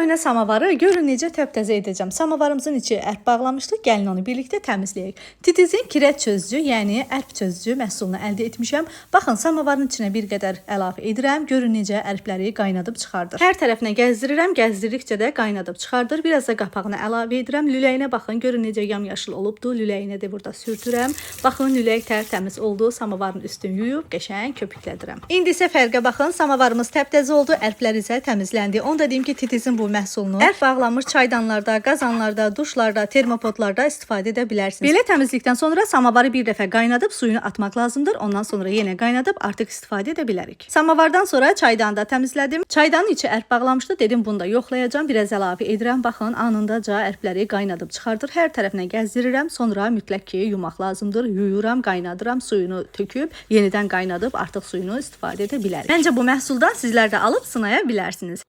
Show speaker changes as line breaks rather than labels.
Köhnə samovarı görün necə təptəzə edəcəm. Samovarımızın içi ərp bağlamışdı. Gəlin onu birlikdə təmizləyək. Titizin kirəc çözücü, yəni ərp çözücü məhsulunu əldə etmişəm. Baxın, samovarın içinə bir qədər əlavə edirəm. Görün necə ərpləri qaynadıb çıxardır. Hər tərəfinə gəzdirirəm, gəzdirdikcə də qaynadıb çıxardır. Biraz da qapağını əlavə edirəm. Lüləyinə baxın, görün necə yamyaşıl olubdu. Lüləyinə də burada sürtürəm. Baxın, lülək tərtəmiz oldu. Samovarın üstünü yuyub qəşəng köpüklədirəm. İndi isə fərqə baxın. Samovarımız təptəzə oldu, ərplər isə təmizləndi. Onu da deyim ki, Titizin bu məhsulunu ərp bağlanmış çaydanlarda, qazanlarda, duşlarda, termopotlarda istifadə edə bilərsiniz. Belə təmizlikdən sonra samovarı bir dəfə qaynadıb suyunu atmaq lazımdır. Ondan sonra yenə qaynadıb artıq istifadə edə bilərik. Samovardan sonra çaydanı da təmizlədim. Çaydanın içi ərp bağlamışdı. Dedim bunu da yoxlayacağam. Biraz əlavə edirəm. Baxın, anındaca ərpləri qaynadıb çıxardır. Hər tərəfinə gəzdirirəm. Sonra mütləq ki, yumaq lazımdır. Yuyuram, qaynadıram, suyunu töküb yenidən qaynadıb artıq suyunu istifadə edə bilərik. Məncə bu məhsuldan sizlər də alıb sınaya bilərsiniz.